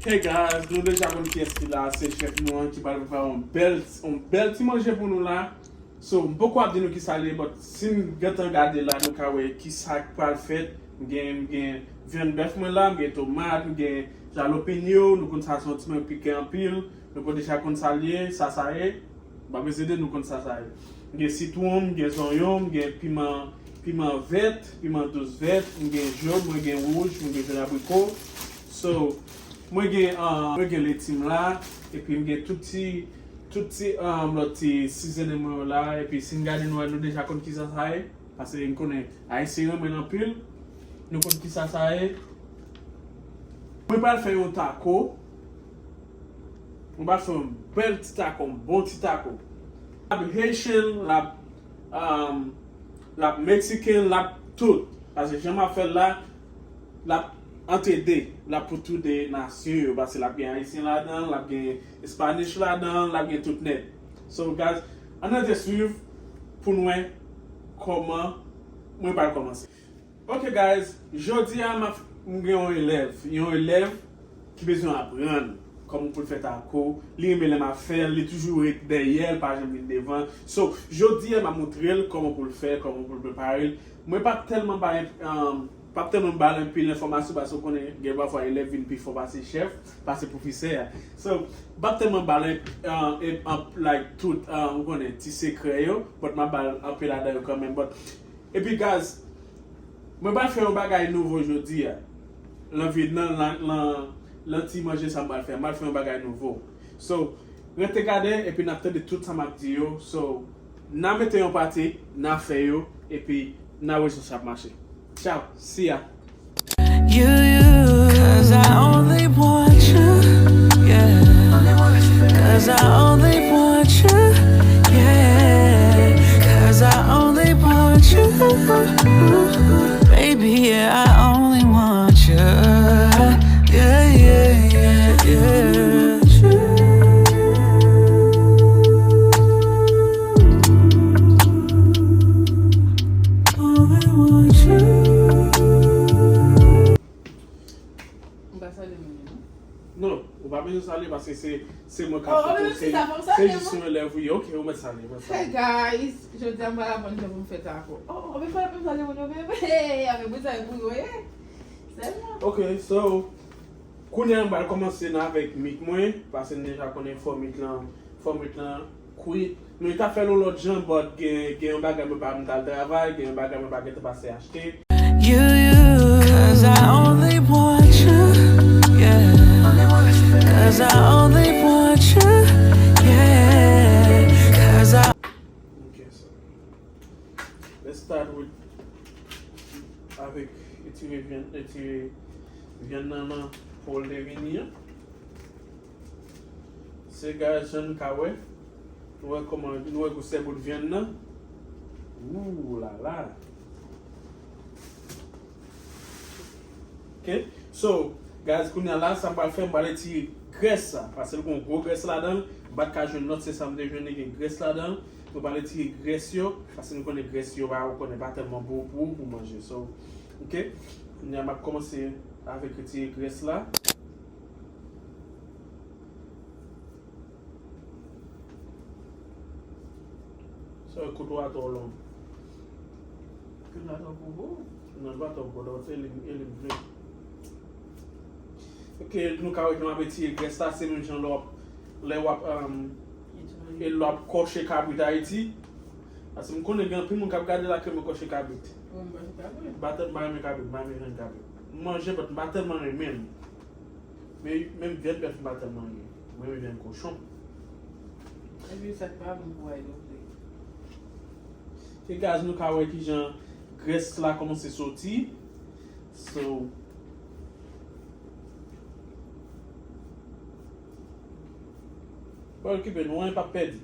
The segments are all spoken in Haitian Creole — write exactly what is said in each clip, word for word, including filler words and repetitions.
Hey guys, nou deja konn kiyès ki la, se chèf nou an ki pral prepare yon bèl, yon bèl ti manje pou nou la. So, m poko ap di nou kisa l ye, but si n gentan gade la, nou ka wè kisa k pral fèt. M gen, m gen vyann bèf mwen la, m gen tomat, m gen jalapeño, nou konn sa se yon ti manje pike anpil. Nou konn deja konn sa l ye, sa sa ye. M pa bezwen di nou konn sa sa ye. M gen sitwon, m gen zonyon, m gen piman, piman vèt, piman dous vèt, m gen jòn, mwen gen wouj, mwen gen jòn abriko. So, mwen gen, ah, mwen gen leti m la, epi m gen tout ti, tout ti, ah, lòt ti seasoning mwen yo la, epi si n gade nou wè nou deja konn kisa sa ye, paske n konnen Ayisyen renmen l anpil, nou konn kisa sa ye. Mwen pral fè yon taco. Mwen pral fè yon bèl ti taco, yon bon ti taco. L ap Haitian, l ap, um, l ap Mexican, l ap tout. Paske jan m ap fè l la, l ap antre de, l ap pou tou de nasyon yo. Paske l ap gen Ayisyen ladan, l ap gen Spanish ladan, l ap gen tout nèt. So, guys, ann rete swiv pou n wè kòman mwen pral kòmanse. Ok, guys, jodi a m ap, m gen yon elèv, yon elèv ki bezwen aprann kòman pou l fè taco. Li renmen lè m ap fè l, li toujou ret dèyè l, pa janm vin devan. So, jodi a m ap montre l kòman pou l fè, kòman pou l prepare l. Mwen p ap tèlman bay, um, p ap tèlman ba l anpil enfòmasyon, paske w konnen, gen pafwa elèv vin pi fò pase chèf, pase pwofesè a. So, m p ap tèlman ba l, um, e, um, like, tout, um, ou konnen, ti sekrè yo, but m ap ba l anpil ladan yo kanmenm. But, epi, guys, mwen pral fè yon bagay nouvo jodi a. Lan vid nan, lan, lan, lan ti manje sa m pral fè. M pral fè yon bagay nouvo. So, rete gade epi n ap tande tout sa m ap di yo. So, n a mete yon pati, n a fè yo, epi n a wè jan sa ap mache. Ciao, see ya. You, you, 'cause I only want you, yeah. 'Cause I only want you, yeah. 'Cause I only want you, baby, yeah, I only want you, yeah, yeah, yeah, yeah. Only want you. M pa salye moun yo, non? Non, ou pa bezwen salye paske se, se mwen k ap... Oh, oh, se, se jis yon elèv ou ye. Ok, ou mèt salye, ou mèt salye. Hey guys, jodi a m pral aprann jan pou m fè taco. Oh, oh, men fò m salye moun yo menm. Hey, avèk moun sa yo pou yo ye. Sèlman. Ok, so, kounye a m pral kòmanse nan avèk mit mwen, paske n deja konnen fò mit lan, fò mit lan kwit. Nou t ap fè l yon lòt jan, but gen, gen yon bagay mwen pa, m t al travay, gen yon bagay mwen pa gentan pase achte. You, you, 'cause I only want you, yeah. 'Cause I only want you, yeah. 'Cause I... Ok, so, let's start with, avèk etire vyann, etire vyann nan nan pou l te vini an. Se guys, jan n ka wè, nou wè kòman, nou wè gwosè bout vyann nan. Ooh la la. Ok, so, guys, kounye a la, sa m pral fè, m pral etire grès sa, paske l gen gwo grès ladan l. M pa t ka jwenn lòt, se sa m te jwenn, li gen grès ladan l. Nou pral etire grès yo, paske nou konnen grès yo pa, ou konnen pa tèlman bon pou, pou manje. So, ok, kounye a m ap kòmanse avèk etire grès la. Sa, kouto a twò long. Kouto a twò gwo? Non, li pa twò gwo, non, se li, e li m vle. Ok, nou ka wè ke m ap etire grès la, se menm jan lè w ap, lè w ap, um, e lè w ap kòche kabrit Ayiti. Paske m konnen gen anpil moun k ap gade la ke mwen kòche kabrit. Mwen kòche kabrit. M pa tèl, m pa renmen kabrit, m pa renmen vyann kabrit. M manje, but m pa tèlman renmen l. Men, menm vyann bèf m pa tèlman renmen. Mwen renmen vyann kochon. Epi sa k pa bon pou ay yo vre. E guys, nou ka wè kijan grès la kòmanse soti. So, pa okipe nou, anyen p ap pèdi.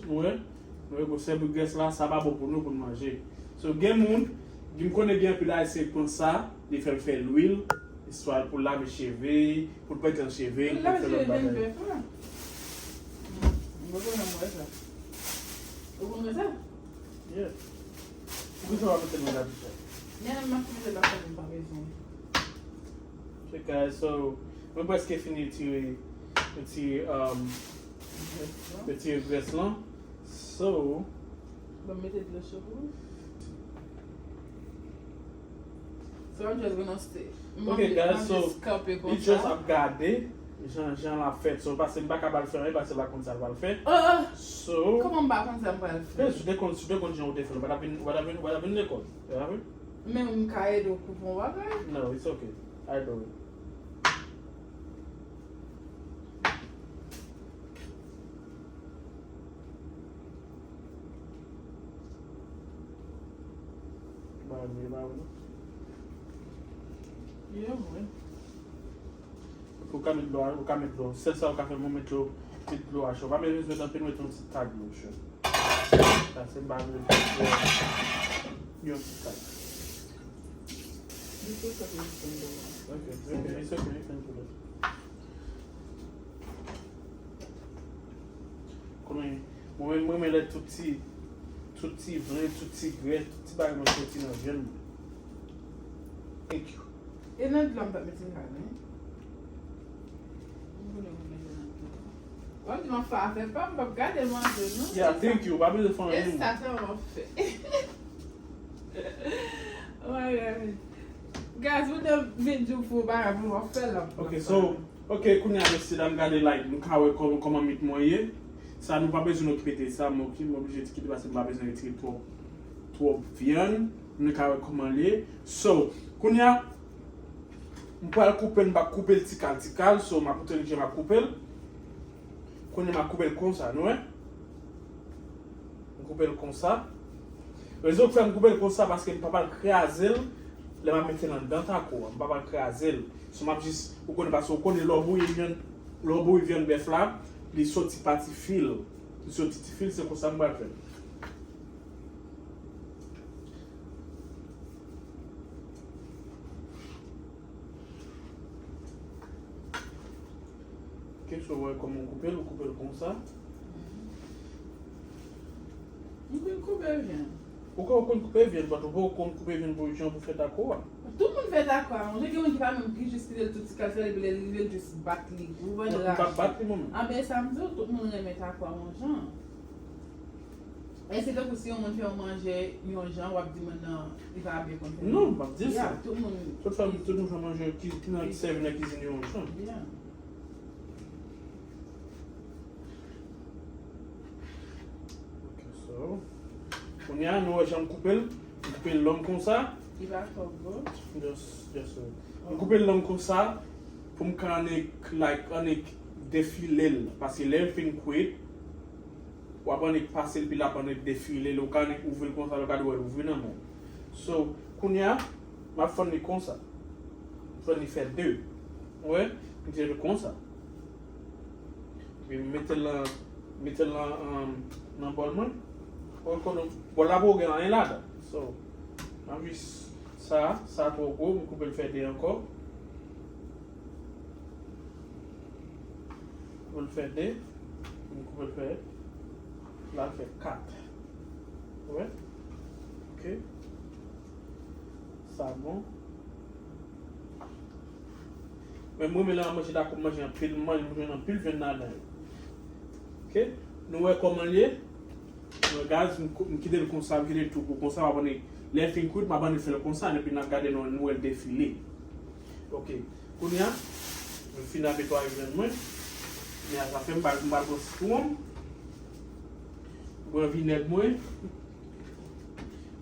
Nou wè, nou wè gwosè bout grès la, sa pa bon pou nou, pou n manje. So, gen moun, m konnen gen anpil Ayisyen k pran sa, li fè l fè lwil, swa pou l lave cheve, pou l pèdi nan cheve, pou l fè lòt bagay. Pou l lave cheve vyann bèf la. M pa konnen mwen sa. Ou konn sa? Yeah. Poukisa w ap mete l nan lavi sa? Men, m ap mete l la, m pa bezwen. Ok, guys, so, mwen prèske fini retire, retire, um, retire grès lan. So, ban m mete dlo cho pou ou. So, I'm just gonna stay. Ok, guys, so, li just ap gade jan, jan l ap fèt. So, paske m pa ka ba l fè anyen, paske l pa konn sa l pral fè. Oh, oh. So, kòman m pa konn sa m pral fè? Si w te konn, si w te konn jan w te fè l, w pa t ap vin, w pa t ap vin, w pa t ap vin lekòl. Ou pa vre? Men m ka ede w koupe yon bagay? No, it's okay. I do it. Ba, men, ba, non. Yeah, mwen. Ou ka met dlo a, ou ka met dlo. Sèl sa ou ka fè, mwen met dlo, met dlo a cho. Pa bezwen met anpil, met yon ti tak dlo cho. Sa se ba dlo. Yon ti tak. Ok, ok, it's okay, you can do that. Konnen, mwen menm, mwen renmen lè tout ti, tout ti vlen, tout ti grès, tout ti bagay mwen soti nan vyann mwen. Thank you. E nan dlo a m t ap mete sa, non? M konnen ou mete nan dlo a. W ap di m ap fè afè pa m, m p ap gade manje, non? Yeah, thank you. Pa bezwen fè anyen. E sa sèlman m ap fè. Oh my God. Guys, mwen te vin di w pou bagay pou w ap fè l ap. Ok, so, ok, kounye a, mesye dam, gade, like, nou ka wè kòman, kòman mit mwen ye. Sa, nou pa bezwen okipe de sa, mwen, ok, mwen oblije kite paske m pa bezwen retire twòp, twòp vyann. Nou ka wè kòman l ye. So, kounye a, m pral koupe l, m p ap koupe l tikal, tikal. So, m ap montre nou jan m ap koupe l. Kounye a, m ap koupe l konsa, nou wè? M koupe l konsa. Rezon k fè m koupe l konsa, paske m pa pral kraze l lè m ap mete l anndan tako a. M pa pral kraze l. So, m ap jis, ou konnen, paske ou konnen lè w bouyi vyann, lè w bouyi vyann bèf la, li soti pa ti fil. Li soti ti fil, se konsa m pral fè l. Ok, so, w wè kòman w koupe l, ou koupe l konsa. M konn koupe vyann. Ou konn, ou konn koupe vyann, but ou poko konn koupe vyann pou jan pou fè tako a. Tout moun fè tako a, manje, gen moun ki pa menm ki jis kite l tou ti kal, epi lè l rive, l jis bat li gwo, ban l rache. Ou pa bat li, mwen menm. Anben, sa m di w, tout moun renmen tako a yon jan. E se tankou si yon moun fè yon manje yon jan, w ap di moun nan, li pa byen konn fè. Non, m ap di sa. Yeah, tout moun. Tout fanm, tout moun fè manje ki, ki nan, ki sèvi nan kizin yo yon jan. Yeah. Ok, so. Kounye a, nou wè jan m koupe l. M koupe l long konsa. Li pa twò gwo. Just, just so. M koupe l long konsa pou m ka annik, like, annik defile l. Paske lè l fin kwit, w ap annik pase l, pi l ap annik defile l. Ou ka annik ouvri l konsa, ou ka di w wè l ouvri nan men w. So, kounye a, m ap fann li konsa. M fann li fè de. Ou wè? M tire l konsa. Epi m mete l nan, mete l nan, um, nan bòl mwen. Ou konnen, bòl la poko gen anyen ladan. So, m ap jis sa, sa twò gwo, m koupe l fè de ankò. Koupe l fè de, m koupe l fè, la l fè kat. Ou wè? Ok. Sa bon. Men mwen, men lè m ap manje tako, m manje anpil, m manje, m jwenn anpil vyann ladan yo. Ok? Nou wè kòman l ye? Nou wè, guys, m kou-, m kite l konsa, m kite l tou gwo konsa, m ap annik, lè l fin kwit, m ap annik fè l konsa, epi n ap gade nou, nou wè l defile. Ok. Kounye a, m fin ap netwaye vyann mwen. Kounye a, sa fè m pral, m pral pran sitwon m. M pran vinèg mwen.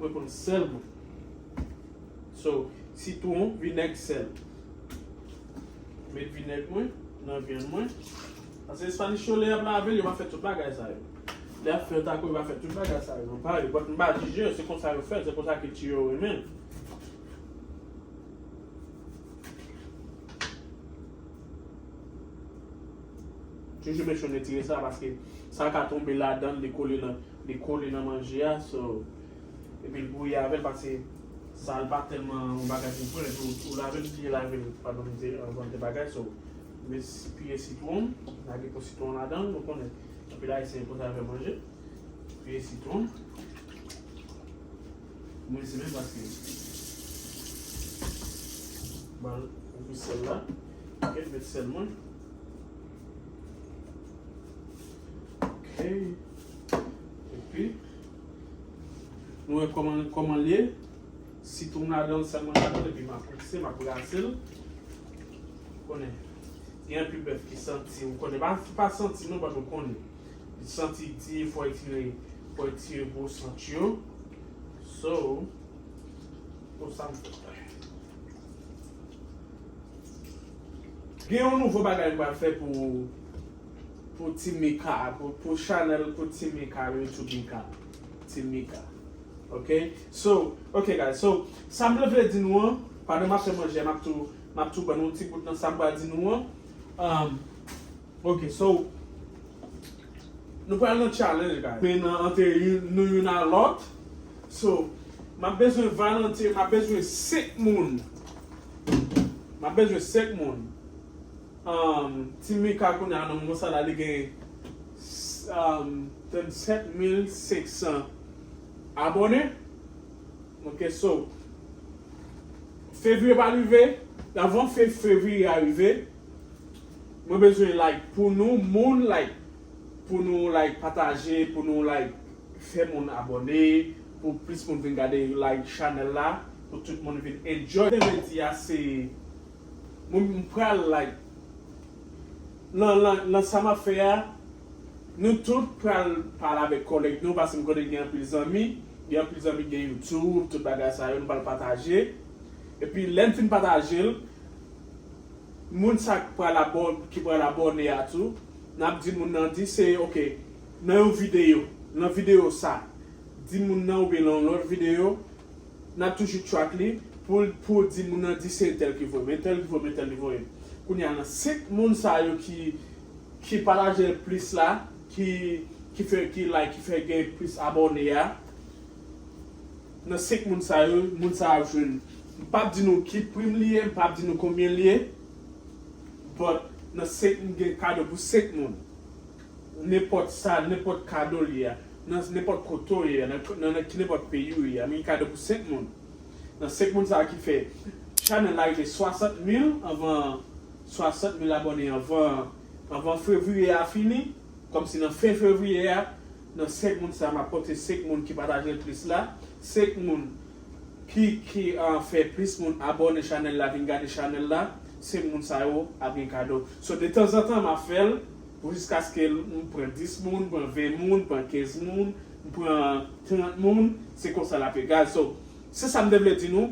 Mwen pran sèl mwen. So, sitwon, vinèg, sèl. Met vinèg mwen nan vyann mwen. Paske Espanish yo, lè y ap lave l, yo pa fè tout bagay sa yo. Lè y ap fè tako, yo pa fè tout bagay sa yo. Non, pa yo. But m pa jije yo, se konsa yo fè, se konsa kilti yo renmen. Toujou make sure nou retire sa, paske sa ka tonbe ladan, li kole nan, li kole nan manje a, so, epi l bouyi avè l, paske sal pa tèlman yon bagay pou pran, epi ou, ou lave l, bliye lave l, pandan m te, anvan m te bagay, so, m piye sitwon, lage po sitwon ladan, nou konnen, anpil Ayisyen konn sa fè manje. Piye sitwon. Mwen se menm paske. Ban epi sèl la. Ok, met sèl mwen. Ok. Epi, nou wè kòman, kòman l ye. Sitwon ladan l, sèl mwen ladan l, epi m ap mikse, m ap brase l. Konnen, gen anpil bèf ki santi, ou konnen, pa, pa santi non, but ou konnen. Li santi di, fò retire, fò retire gwo sant yo. So, pou sa m fè. Gen yon nouvo bagay m pral fè pou, pou Team Mika, pou, pou chanèl, pou Team Mika, YouTube Mika. Team Mika. Ok? So, ok, guys. So, sa m vle di nou an, pandan m ap fè manje, m ap tou, m ap tou ban nou ti bout nan sa m pral di nou an. Um, ok, so, nou pral nan challenge, guys. Men nan antre youn, nou youn a lòt. So, m ap bezwen volonte, m ap bezwen senk moun. M ap bezwen senk moun. Um, Team Mika kounye a nan moman sa la, li gen, um, tranntsèt mil senk san abòne. Ok, so, fevriye pa rive, avan fe-, fevriye a rive, mwen bezwen like pou nou, moun like, pou nou like, pataje, pou nou like, fè moun abòne, pou plis moun vin gade like chanèl la, pou tout moun vin enjoy. Sa m vle di a se, mwen m pral like, nan, nan, nan sa m ap fè a, nou tout pral pale avèk kòlèg nou, paske m konnen gen anpil zanmi, gen anpil zanmi gen YouTube, tout bagay sa yo, nou pral pataje. Epi lè n fin pataje l, moun sa k pral abò-, ki pral abòne a tou, n ap di moun nan di se, ok, nan yon videyo, nan videyo sa, di moun nan oubyen nan yon lòt videyo, n ap toujou track li pou, pou di moun nan di se entèl ki voye m, entèl ki voye m, entèl ki voye m. Kounye a nan senk moun sa yo ki, ki pataje l plis la, ki, ki fè, ki like, ki fè gen plis abòne a, nan senk moun sa yo, moun sa a ap jwenn. M p ap di nou ki pri m li ye, m p ap di nou konbyen li ye, but nan senk m gen kado pou senk moun. Nenpòt sa, nenpòt kado l ye a, nan nenpòt kote w ye a, nan, nan, nan ki nenpòt peyi w ye a, men gen kado pou senk moun. Nan senk moun sa a ki fè chanèl la rive swasant mil anvan, swasant mil abòne anvan, anvan fevriye a fini, kòmsi nan fen fevriye a, nan senk moun sa a, m ap pote senk moun ki pataje l plis la, senk moun ki, ki, ah, fè plis moun abòne chanèl la, vin gade chanèl la, se moun sa yo ap gen kado. So, detanzantan, m ap fè l pou jiskaske m pran dis moun, pran ven moun, pran kenz moun, m pran trant moun, se konsa l ap ye, guys. So, se sa m te vle di nou.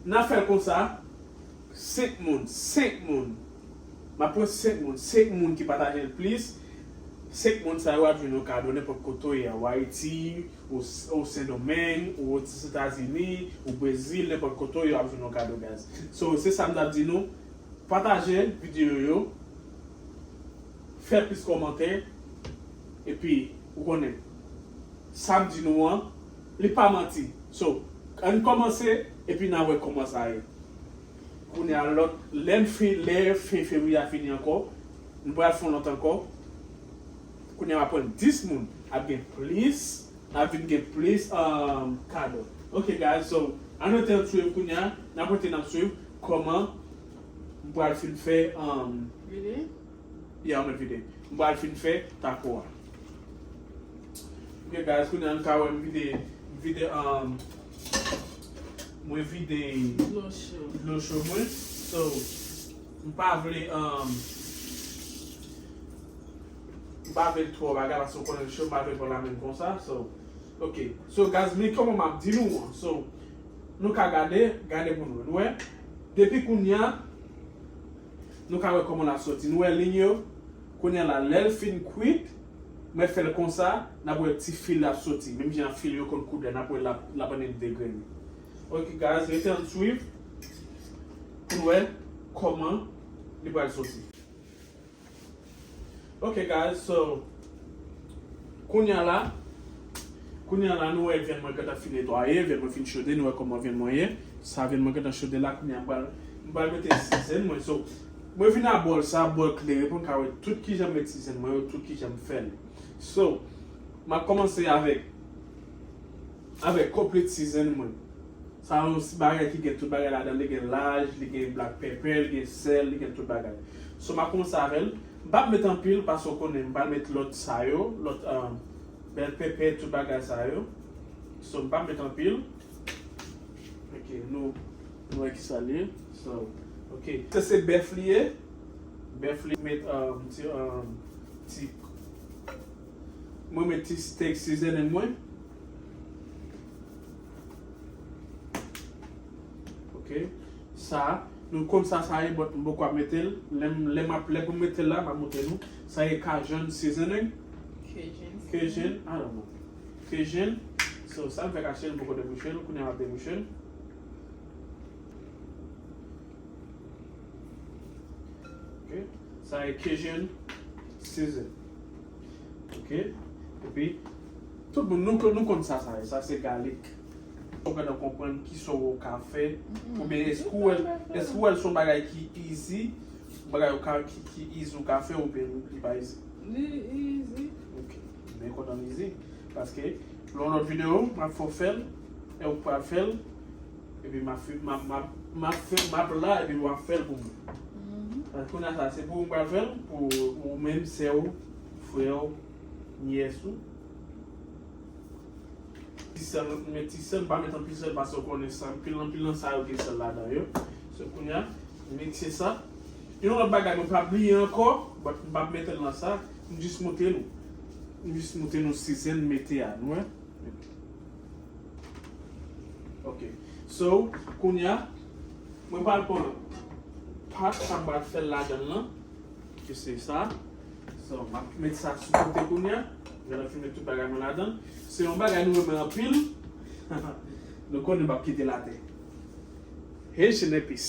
N ap fè l konsa. Senk moun, senk moun. M ap pran senk moun, senk moun ki pataje l plis. Senk moun sa yo ap jwenn yon kado nenpòt kote w ye a, ou Ayiti, ou, ou Sendomeng, ou Ozetazini, ou Brezil, nenpòt kote w ye, w ap jwenn yon kado, guys. So, se sa m t ap di nou. Pataje videyo yo, fè plis kòmantè, epi, ou konnen, sa m di nou an, li pa manti. So, ann kòmanse, epi n a wè kòman sa ye. Kounye a lòt, lè n fin, lè fen fevriye a fini ankò, nou pral fè yon lòt ankò. Kounye a m ap pran dis moun, ap gen plis, ap vin gen plis, um, kado. Ok, guys, so, ann rete ap swiv kounye a, n ap rete n ap swiv kòman m pral fin fè, um, Vini? Ya, mwen vide. M pral fin fè tako a. Ok, guys, kounye a nou ka wè m vide, m vide, um, mwen vide Dlo cho. Dlo cho mwen. So, m pa vle, um, m pa vle l twò bagay, paske w konnen cho, m pa vle pran la menm konsa. So, ok. So, guys, men kòman m ap di nou an. So, nou ka gade, gade pou nou. Nou wè? Depi kounye a, nou ka wè kòman l ap soti. Nou wè liy yo? Kounye a la, lè l fin kwit, mwen fè l konsa, n ap wè ti fil ap soti. Menm jan fil yo konn koule, n ap wè l ap, l ap annik degrennen. Ok, guys, rete ann swiv pou n wè kòman li pral soti. Ok, guys, so, kounye a la, kounye a la, nou wè vyann mwen gentan fin netwaye, vyann mwen fin chode, nou wè kòman vyann mwen ye. Sa vyann mwen gentan chode la, kounye a m pral, m pral mete sizèn mwen. So, mwen vin a bòl sa, bòl klere, pou n ka wè tout kijan m met sizèn mwen yo, tout kijan m fè l. So, M ap kòmanse avèk, avèk complete season mwen. Sa yon bagay ki gen tout bagay ladan, li gen laj, li gen black pepper, li gen sèl, li gen tout bagay. So, m ap kòmanse avè l. M p ap met anpil, paske w konnen, m pral met lòt sa yo, lòt, um, bèl pepè, tout bagay sa yo. So, m p ap met anpil. Ok, nou, nou wè ki sa l ye. So, ok. Se, se bèf li ye. Bèf li met, um, ti, um, ti, mwen met ti steak seasoning mwen. Ok. Sa, nou konn sa sa ye, but m poko ap mete l. Lè m, lè m ap, lè pou m mete l la, m ap montre nou. Sa ye Cajun seasoning. Cajun. Cajun, I don't know. Cajun. So, sa m fèk achte l, m poko debouche l. Kounye a m ap debouche l. Ok. Sa e Cajun season. Ok. Epi, tout moun, nou, nou konn sa, sa e. Sa se garlic. Ou gentan konprann ki sa w ka fè. Oubyen èske w wè l, èske w wè l se yon bagay ki easy? Bagay ou ka, ki, ki easy ou ka fè oubyen li pa easy? Li easy. Ok. Byen kontan li easy. Paske, nan yon lòt videyo, m ap fè w fè l, e ou pral fè l, epi m ap fè, m ap, m ap, m ap fè, m ap la, epi w ap fè l pou mwen. Paske kounye a sa, se pou ou m pral fè l, pou ou menm, sè w, frè w, nyès ou. Ti sèl, m met ti sèl, m pa met anpil sèl, paske w konnen sa, anpil, anpil nan sa yo gen sèl ladan yo. So, kounye a, m mikse sa. Yon lòt bagay, mwen pa bliye ankò, but m p ap mete l nan sa, m jis montre nou. M jis montre nou season m mete a, nou wè. Ok. So, kounye a, mwen pral pran pat sa m pral fè l ladan l lan. Ki se sa. So, m ap met sa sou kote kounye a. Lè m fin met tout bagay mwen ladan. Se yon bagay nou renmen anpil. Nou konnen m ap kite l atè. Haitian epis.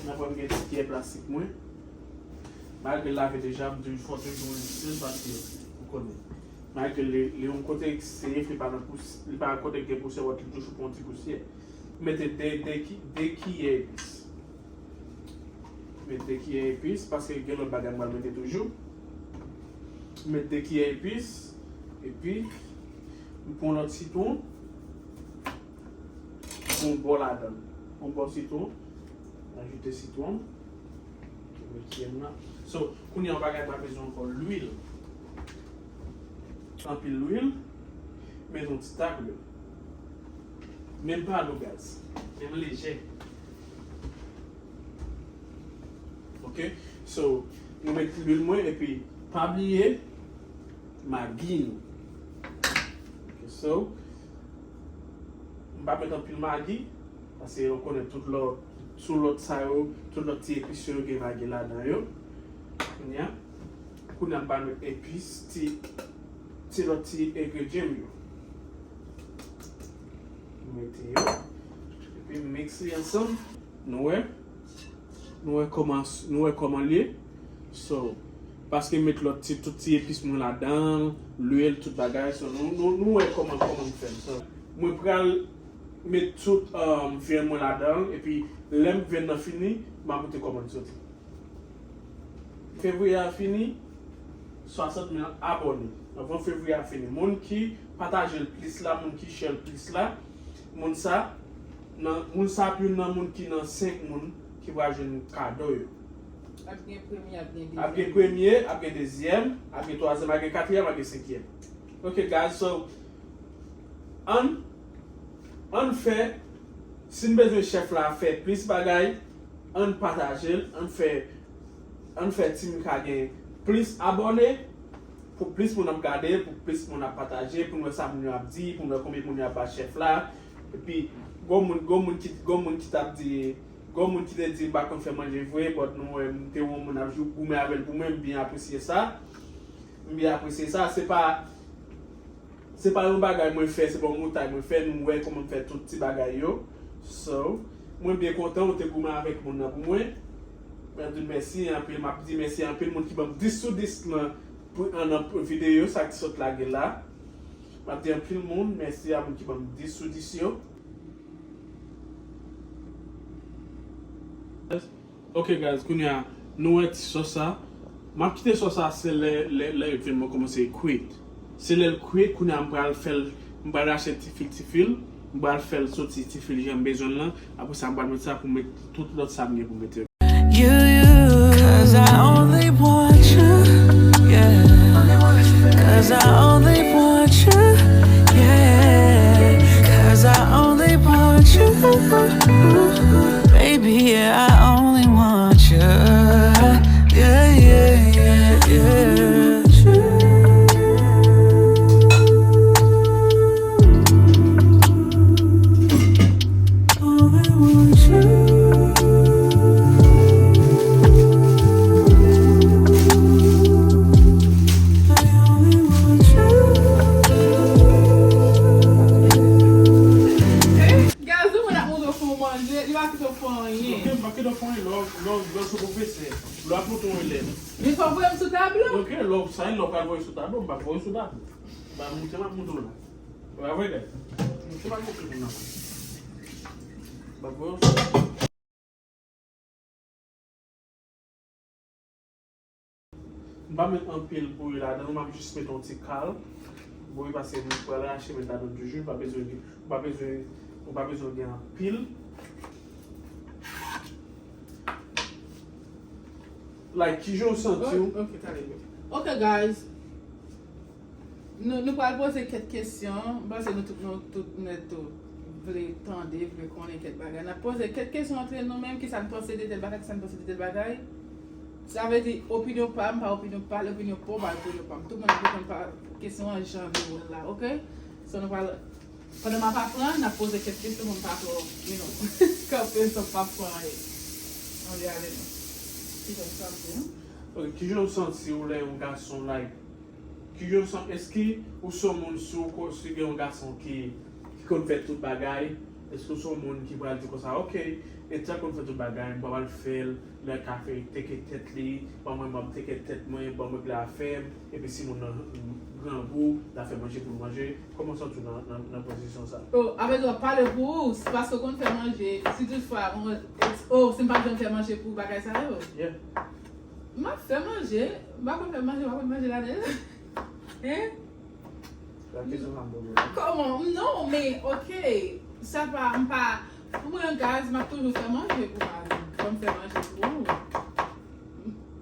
Mwen pran gen ti kyè plastik mwen. Malgre l lave deja, m toujou fò toujou envite l paske ou konnen. Malgre li, li yon kote ki safe, li pa nan pous, li pa kote ki gen pousyè, but li toujou pran ti pousyè. Mete de, de, ki- de kiyè epis. Met de kiyè epis, paske gen lòt bagay m pral mete toujou. Met de kiyè epis, epi m pran lòt sitwon. Yon bò ladan. Yon bò sitwon. Ajoute sitwon. Ki met kiyè m nan. So, kounye a yon bagay pa bezwen ankò, lwil. Anpil lwil. Met yon ti tak lwil. Men m pa lo gaz. Men m lejè. Ok? So, nou met lwil mwen epi pa bliye magi nou. Ok, so, m pa met anpil magi, paske yo konnen tout lòt, sou lòt sa yo, tout lòt ti epis yo gen magi ladan yo. Kounye a, kounye a m pral met epis, ti, ti lòt ti engredyan m yo. M mete yo, epi m mikse ansanm. Nou wè? Nou wè kòman, nou wè kòman l ye? So, paske m met lòt ti, tout ti epis mwen ladan, lwil, tout bagay. So, nou, nou, nou wè kòman, kòman m fè l. So, mwen pral met tout, um, vyann mwen ladan, epi lè m vyann nan fini, m a montre kòman l soti. Fevriye a fini, swasant mil abòne. Anvan fevriye a fini. Moun ki pataje l plis la, moun ki share l plis la, moun sa, nan, moun sa ap youn nan moun ki nan senk moun ki pral jwenn kado yo. Ap gen premye, ap gen dezyèm. Ap gen premye, ap gen dezyèm, ap gen twazyèm, ap gen katriyèm, ap gen senkyèm. Ok, guys, so, ann, ann fè, si n bezwen chèf la fè plis bagay, ann pataje l, ann fè, ann fè Team Ka gen plis abòne, pou plis moun ap gade, pou plis moun ap pataje, pou n wè sa moun yo ap di, pou n wè konbyen moun yo ap ba chèf la. Epi, gon moun, gon moun ki, gon moun ki t ap di, gon moun ki te di m pa konn fè manje vre, but nou wè, m te wè yon moun ap jou goumen avè l pou mwen, m byen apresye sa. M byen apresye sa. Se pa, se pa yon bagay mwen fè, se pa yon montay mwen fè, nou wè kòman m fè tout ti bagay yo. So, mwen byen kontan ou te goumen avèk moun nan pou mwen. Mwen di mèsi anpil, m ap di mèsi anpil moun ki ban m dis sou dis nan, pou, nan videyo sa ki sot lage la. M ap di anpil moun mèsi a moun ki ban m dis sou dis yo. Ok, guys, kounye a, nou wè ti sòs sa. M ap kite sòs sa, se lè, lè, lè yo vin mwen kòmanse kwit. Se lè l kwit, kounye a m pral fè l, m pral rache ti fil, ti fil, m pral fè l soti ti fil jan m bezwen l lan. Apre sa, m pral met sa pou m met tout lòt sa m gen pou m mete. You, you, 'cause I only want you, yeah. 'Cause I only want you, yeah. 'Cause I only want you, baby, yeah, I only want you, yeah, yeah, yeah, yeah. Gazou, mwen ap montre w fè w manje, li pa kite w fè anyen. Ok, m pa kite w fè anyen, lè w, lè w, lè w sou pwofesè, lè w ap montre w elèv. Men fò w voye m sou tablo. Ok, lè w, sa e lè w pral voye sou tablo, m p ap voye w sou tablo. M pa montre, m ap montre w la. Ou pa vre, guys? Montre m ap montre moun nan. M ap voye w sou tablo. M pa met anpil bouyi ladan, m ap jis met yon ti kal bouyi paske m pral rache met ladan toujou, m pa bezwen gen, m pa bezwen, m pa bezwen gen anpil. Like, kijan w santi w? Ok, ok, tande. Ok, guys. Nou, nou pral poze kèk kesyon. M panse nou tout, nou tout nèt tou vle tande, vle konnen kèk bagay. N ap poze kèk kesyon antre nou menm. Kisa n panse de tèl bagay? Kisa n panse de tèl bagay? Sa vle di, opinyon pa m, pa opinyon pa l, opinyon pa w, pa opinyon pa m. Tout moun ap reponn pa kesyon an jan nou wè l la, ok? So, nou pral, pandan m ap aprann, n ap poze kèk kesyon pou m pa twò, you know, kanpe san m pa fè anyen. Ann ale nou. Kijan w santi w? Ok, kijan w santi w lè yon gason, like, Kijan w santi, èske ou se yon moun, si w ko-, si gen yon gason ki, ki konn fè tout bagay, èske ou se yon moun ki pral di konsa, ok, entèl konn fè tout bagay, m pa pral fè l, lè l ka fè teke tèt li, ban mwen, ban m teke tèt mwen, ban m regle afè m, epi si moun nan grangou, l ap fè manje pou l manje, kòman w santi w nan, nan, nan pozisyon sa? Oh, avèk w ap pale pou ou, se paske w konn fè manje, si toutfwa, oh, si m pa t janm fè manje pou bagay sa yo. Yeah. M ap fè manje, m pa konn fè manje, m pa konn manje ladan. Hein? Sa kesyon sa m poze w la. Kòman? Non, men, ok. Sa pa, m pa, pou mwen, guys, m ap toujou fè manje pou mari m. Ban m fè manje pou ou.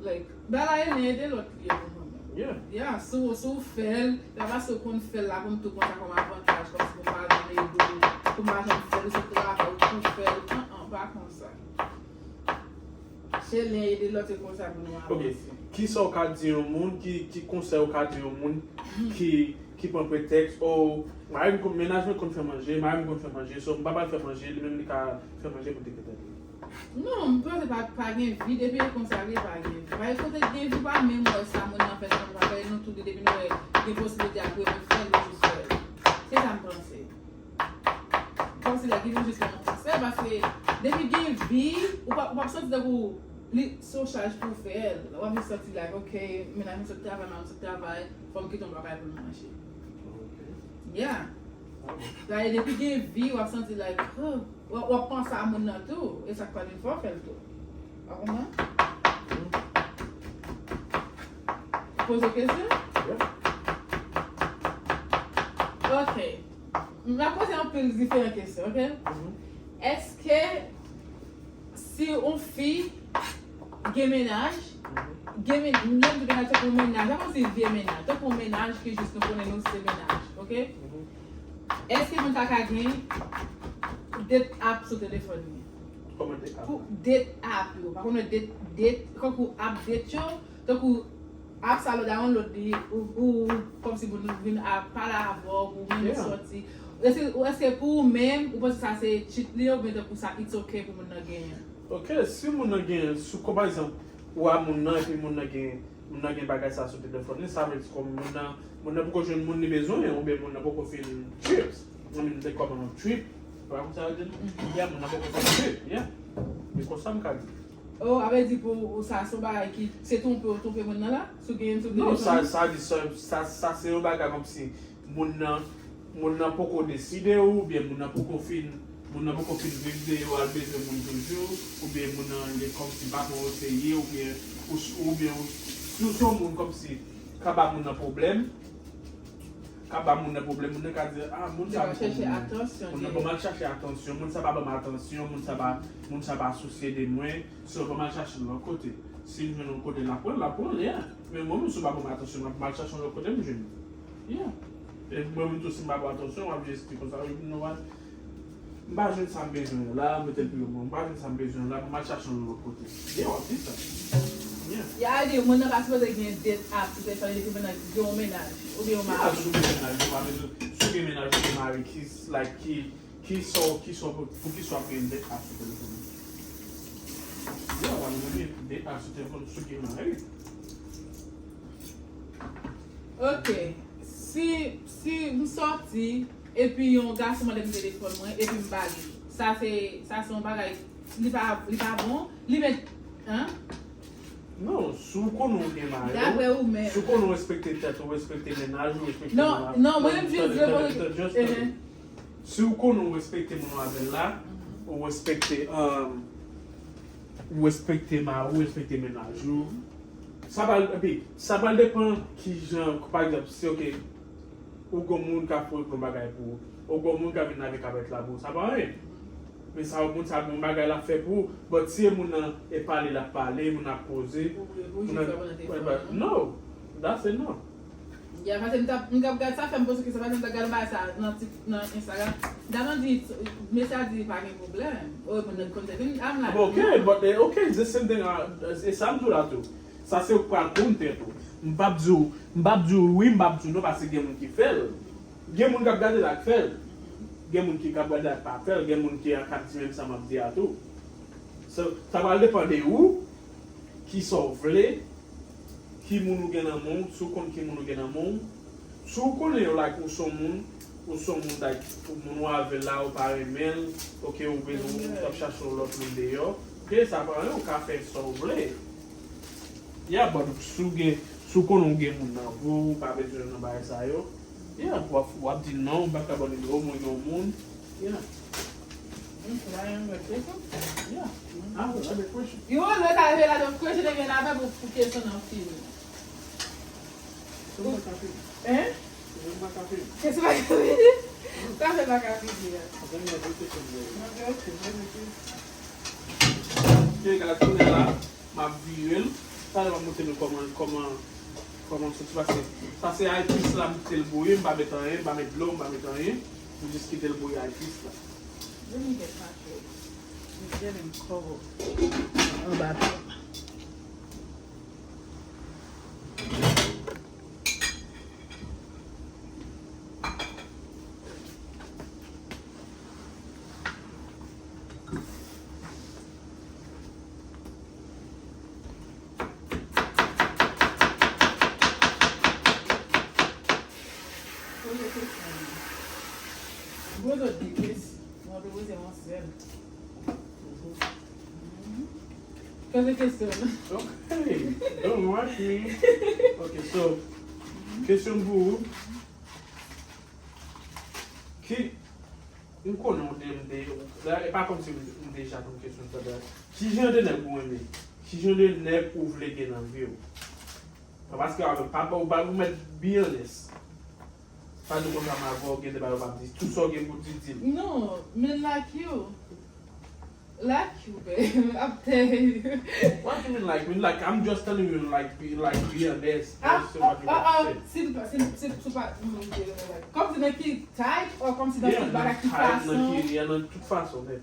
Like, bagay la e len ede lòt li ye pou mwen menm. Yeah. Yeah, si w, si w fè l, la pa si w konn fè l la pou m tou pran sa kòm avantaj, kòm si pou m pa janm ede w, pou m pa janm fè l, se travay ou pou fè l. An, an, pa konsa. Se len ede lòt, se konsa pou nou avanse. Ok. Kisa w ka di yon moun, ki, ki konsèy w ka di yon moun ki, ki pran pretèks, oh, mari m konn, mennaj mwen konn fè manje, mari m konn fè manje, so m pa pral fè manje, li menm li ka fè manje pou l teke tèt li? Non, m panse pa, pa gen vi, depi e konsa, li pa gen vi. Paske kote gen vi, pa menm wè sa moun nan fè, sa moun nan fè, nou tou de, depi nou wè gen posiblite ap remèt fè l, nou jis fè l. Se sa m panse. Kòmsi lè gen jis yon transfè, paske depi gen vi, ou p ap, ou p ap santi tankou li se yon chaj pou w fè l. W ap jis santi like, ok, mennaj mwen sot travay, mari m sot travay, fò m kite yon bagay pou l manje. Ok. Yeah. Sa vle di depi gen vi, w ap santi like, oh, w ap, w ap panse a moun nan tou, e sa k pral vin fè w fè l tou. W konprann? Poze kesyon? Yeah. Ok. M ap poze anpil diferan kesyon, ok? Mhm. Èske si yon fi gen mennaj, gen men-, lè m di mennaj, tankou yon mennaj, pa kòmsi vye mennaj, tankou yon mennaj ki jis nou konnen nou se mennaj, ok? Mhm. Èske moun sa ka gen date app sou telefòn li? Kòman date app? Pou date app yo, pa konnen date, date, kankou app date yo, tankou app sa lè w download li, ou, ou, kòmsi moun vin a pale avè w, pou menm sòti. Èske, èske pou ou menm, ou panse sa se cheat li ye, oubyen tankou sa it's ok pou moun nan genyen? Ok, si moun nan genyen, si, kòm pa egzanp, ou a moun nan, epi moun nan gen, moun nan gen bagay sa sou telefòn li, sa vle di kòm moun nan, moun nan poko jwenn moun li bezwen, oubyen moun nan poko fin trip. I mean, se kòm yon trip. Ou pa konn sa yo di l? Mhm. Yeah, moun nan poko fin trip, yeah. Men konsa m ka di. Oh, a vle di pou ou sa se yon bagay ki se twonpe ou twonpe moun nan la? Si w genyen l sou telefòn? Non, sa, sa di sa, sa, sa se yon bagay kòmsi moun nan, moun nan poko deside oubyen moun nan poko fin, moun nan poko fin viv de yo al bezwen moun toujou, oubyen moun nan li kòmsi pa twò serye, oubyen, ou, oubyen ou, si w se yon moun kòmsi ka ba moun nan pwoblèm, ka ba moun nan pwoblèm, moun nan ka di, ah, moun sa bon pou mwen. Moun nan ban m al chache atansyon, moun sa pa ban m atansyon, moun sa pa, moun sa pa sousye de mwen. So, ban m al chache l lòt kote. Si m jwenn yon kote, l ap pran l, l ap pran l, yeah. Men mwen menm, si w pa ban m atansyon, m ap mal chache yon lòt kote m jwenn. Yeah. E mwen menm tou, si m pa ba w atansyon, w ap jis di konsa, you know what? M pa jwenn sa m bezwen an la, mete l pi lwen. M pa jwenn sa m bezwen an la, m al chache yon lòt kote. Yeah, w ap di sa. Yeah. Ya di, moun nan pa sipoze gen date ap sou telefòn li depi pandan gen yon mennaj, oubyen yon mari. Si w gen mennaj, ou pa bezwen, si w gen mennaj, ou gen mari, ki, like, ki, ki sa w, ki sa w, pou, pou ki sa w ap gen date ap sou telefòn? Yeah, w ap gen date ap sou telefòn, si w gen mari. Ok. Si, si m sòti, epi yon gason mande m telefòn mwen, epi m pa gen. Sa se, sa se yon bagay, li pa, li pa bon, li met, hein? Non, si w konnen w gen mari, si w konnen w respekte tèt ou, respekte mennaj ou, respekte non, non, mwen menm, just, just, just, just, si w konnen w respekte moun w avè l la, ou respekte, um, ou respekte mari w, respekte mennaj ou. Sa pral, epi, sa pral depann kijan, pa egzanp, si, ok, ou gon moun k ap regle yon bagay pou ou, ou gon moun k ap vin lave kabèt la pou ou, sa pa anyen. Men sa, moun sa, bon bagay l ap fè pou ou, but si e moun nan e pale l ap pale, moun ap koze, ou, ou jis fè moun nan telefòn, non? No, that's a no. Ya, paske m t ap, m t ap gad sa, fè m poze kesyon, paske m t ap gad yon bagay sa nan Tik, nan Instagram. M t ap di, mesye a di pa gen pwoblèm. O, moun nan konn te vin, I'm like, ok, but, eh, ok, it's the same thing, ah, e sa m di w la tou. Sa se ou k pral konn tèt ou. M p ap di w, m p ap di w wi, m p ap di w non, paske gen moun ki fè l. Gen moun k ap gade la k fè l. Gen moun ki k ap gade la k pa fè l. Gen moun ki k ap di menm sa m ap di a tou. So, sa pral depann de ou, ki sa w vle, ki moun ou gen nan men w, si w konn ki moun ou gen nan men w. Si w konnen, like, ou se yon moun, ou se yon moun, like, ou moun ou avè l la, ou pa renmen l, ok, ou bezwen, ou t ap chache yon lòt moun deyò, ok, sa pa anyen, ou ka fè sa w vle. Yeah, but si w gen, si w konnen w gen moun nan vi w, ou pa bezwen nan bagay sa yo, yeah, w ap, w ap di non, m pa ka ba w nimewo, mwen gen yon moun, yeah. Ok, la yon lòt kesyon? Yeah. Ah, another question. Yon lòt afè la, donk, kesyon te gen afè pou, pou kesyon nan fini. Kesyon pa ka fini. Hein? Kesyon pa ka fini. Kesyon pa ka fini? Sa fè pa ka fini, a. Anfen, mwen, kesyon mwen. Ok, ok, mwen, ok. Ok, guys, kounye a la, m ap vire l. Talè m ap montre nou kòman, kòman, kòman soti pase. Sa se epis la, m kite l bouyi, m pa met anyen, m pa met dlo, m pa met anyen. M jis kite l bouyi epis la. Let me get my plate. I'm getting cold. Anba tou. Poze kesyon. Poze de kesyon. Mwen te poze yon sèl. Poze kesyon. Ok, don't rush me. Ok, so, kesyon pou ou. Ki, m konnen w de, m de, la, e pa kòmsi m, m deja konn kesyon sa la. Ki jan de nèg ou renmen? Ki jan de nèg ou vle gen nan vi w? Paske, pa, pa, ou pa, ou mèt be honest. Pa di konsa m avè w, gen de bagay ou p ap di. Tout sa w gen pou di, di l. No, men like you. Like you, babe. I'm telling you. What do you mean like me? Like, I'm just telling you, like, be, like, be honest. Ah, just say what you want to say. Si, si, si, si pa, mm, like, kòmsi nan ki type, or kòmsi nan ki bagay, ki fason? Yeah, nan ki, yeah, nan tout fason, nèt.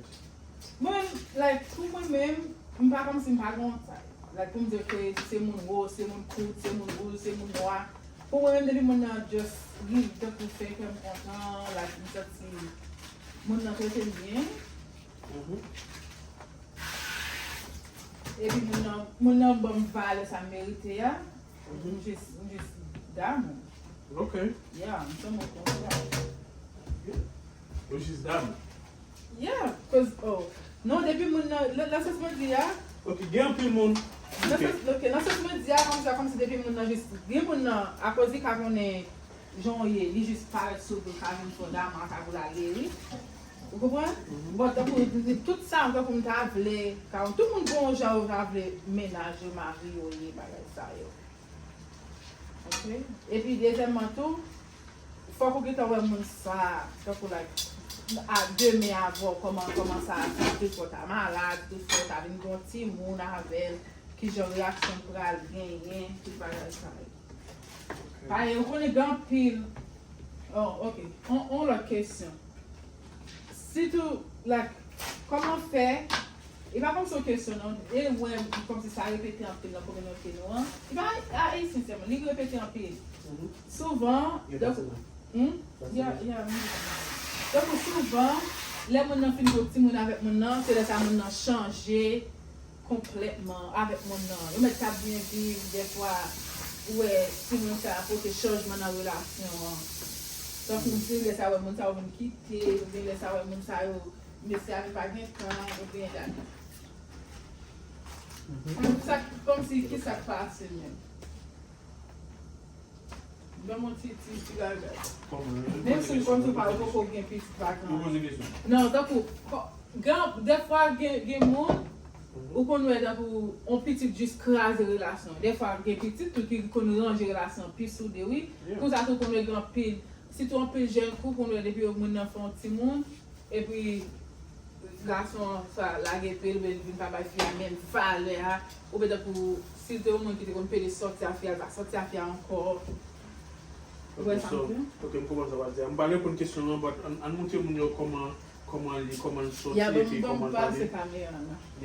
Mwen, like, pou mwen menm, m pa kòmsi m pa gen yon type. Like, pou m di, ok, se moun wo, se moun kout, se moun wouz, se moun nwa. Pou mwen menm, depi moun nan just rive tankou fè kè m kontan, like, m santi moun nan trete m byen. Mhm. Epi moun nan, moun nan ban m valè sa m merite a. Mhm. M jis, m jis damou. Ok. Yeah, m sèlman konsa. Yeah. Ou jis damou. Yeah, 'cause, oh. Non, depi moun nan, nan, nan sans mwen di a. Ok, gen anpil moun. Nan sans, ok, nan sans mwen di a, kòmsa, kòmsi depi moun nan jis, gen moun nan, akoz li ka konnen jan w ye, li jis parèt sou ou, ka vin fè w damou, ka pou l al geri. Ou konprann? Mhm. Bon, tankou, tout sa, tankou m ta vle, ka, tout moun gon jan yo ta vle mennaj yo, mari yo ye, bagay sa yo. Ok? Epi, dezyèmman tou, Fòk ou gentan wè moun sa, tankou like, a, demen avè w, kòman, kòman sa, sa te fè w ta malad, te fè w ta vin gen yon timoun avè l, kijan reyaksyon l pral genyen, tout bagay sa yo. Paske ou konnen gen anpil, oh, ok, on, on lòt kesyon. Sitou, like, kòman fè, e pa kòmsi yon kesyon non, e wè kòmsi sa repete anpil nan kominote nou an. E pa Ayisyen sèlman, li repete anpil. Souvan, hmm? Ya, ya, hmm. Donk, souvan, lè moun nan fin gen timoun avèk moun nan, se lè sa moun nan chanje konplètman avèk moun nan. Yo mèt t ap byen viv, dèfwa, ou wè, timoun sa a pote chanjman nan relasyon an. Tankou di, lè sa a wè moun sa yo vin kite, oubyen lè sa a wè moun sa yo, mesye a vin pa gen tan, oubyen la. Sa, kòmsi, ki sa k pase menm? Ban m yon ti, ti, ti bagay. Menm si m konn sou pa, ou poko gen pitit vakan. Ou poze kesyon. Non, tankou, gen, dèfwa gen, gen moun, ou konn wè tankou, yon pitit jis kraze relasyon. Dèfwa gen pitit tou ki konn ranje relasyon pi soude, wi. Konsa tou konn wè gen anpil, sitou anpil jèn koup, konn wè depi yo moun nan fè yon timoun, epi gason an sa lage pye l, oubyen li vin pa bay fi a menm valè a, oubyen tankou si l te yon moun ki te konn pede sòti a fi a, l pa sòti a fi a ankò. Ou wè sa m di? Ok, m konprann sa w ap di a. M pa reponn kesyon an, but ann, ann montre moun yo kòman, kòman li, kòman l sòti, epi kòman l pale.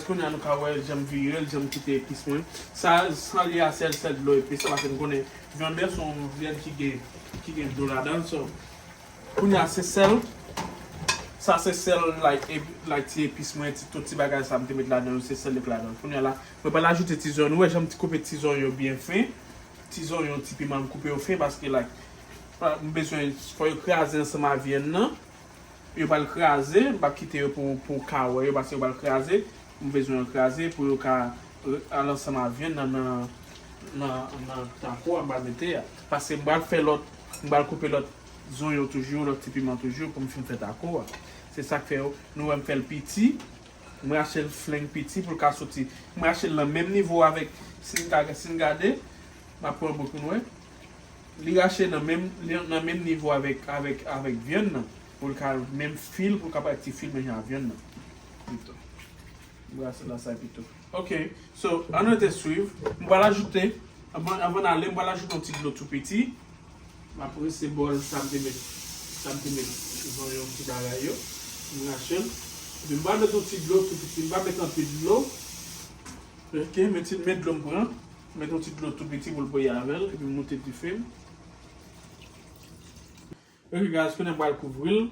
Kounye a nou ka wè jan m vire l, jan m kite epis mwen. Sa, san li a sèl, sèl dlo epis, paske m konnen vyann bè se yon vyann ki gen, ki gen dlo ladan l, so. Kounye a se sèl. Sa se sèl, like, ep-, like, ti epis mwen, ti, tout ti bagay sa m te met ladan yo, se sèl li k ladan. Kounye a la, mwen pral ajoute ti zonyon. Ou wè jan m ti koupe ti zonyon byen fen. Ti zonyon, ti piman, m koupe yo fen paske, like, pa, m bezwen, fò yo kraze ansanm a vyann nan. Yo pral kraze, m p ap kite yo pou, pou w ka wè yo, paske yo pral kraze. M bezwen yo kraze pou yo ka, euh, al ansanm a vyann nan, nan, nan, nan tako a m pral mete a. Paske m pral fè lòt, m pral koupe lòt zonyon toujou, lòt ti piman toujou pou m fin fè tako a. Se sa k fè yo, nou wè m fè l piti, m rache l flenk piti pou l ka soti. M rache l nan menm nivo avèk, si n ka, si n gade, m ap pran bout pou nou wè. Li rache nan menm, li nan menm nivo avèk, avèk, avèk vyann nan. Pou l ka menm fil, pou l ka parèt ti fil menm jan ak vyann nan. Pito. Brase la sa pito. Ok, so, ann rete swiv. M pral ajoute, anvan, anvan n ale, m pral ajoute yon ti dlo tou piti. M ap rense bòl sa m te met, sa m te met zonyon ti bagay yo. M rache l. Epi m pral met yon ti dlo tou piti. M pa met anpil dlo. Ok, met, met dlo m pran. Met yon ti dlo tou piti pou l bouyi avè l, epi m moute dife m. Ok, guys, kounye a m pral kouvri l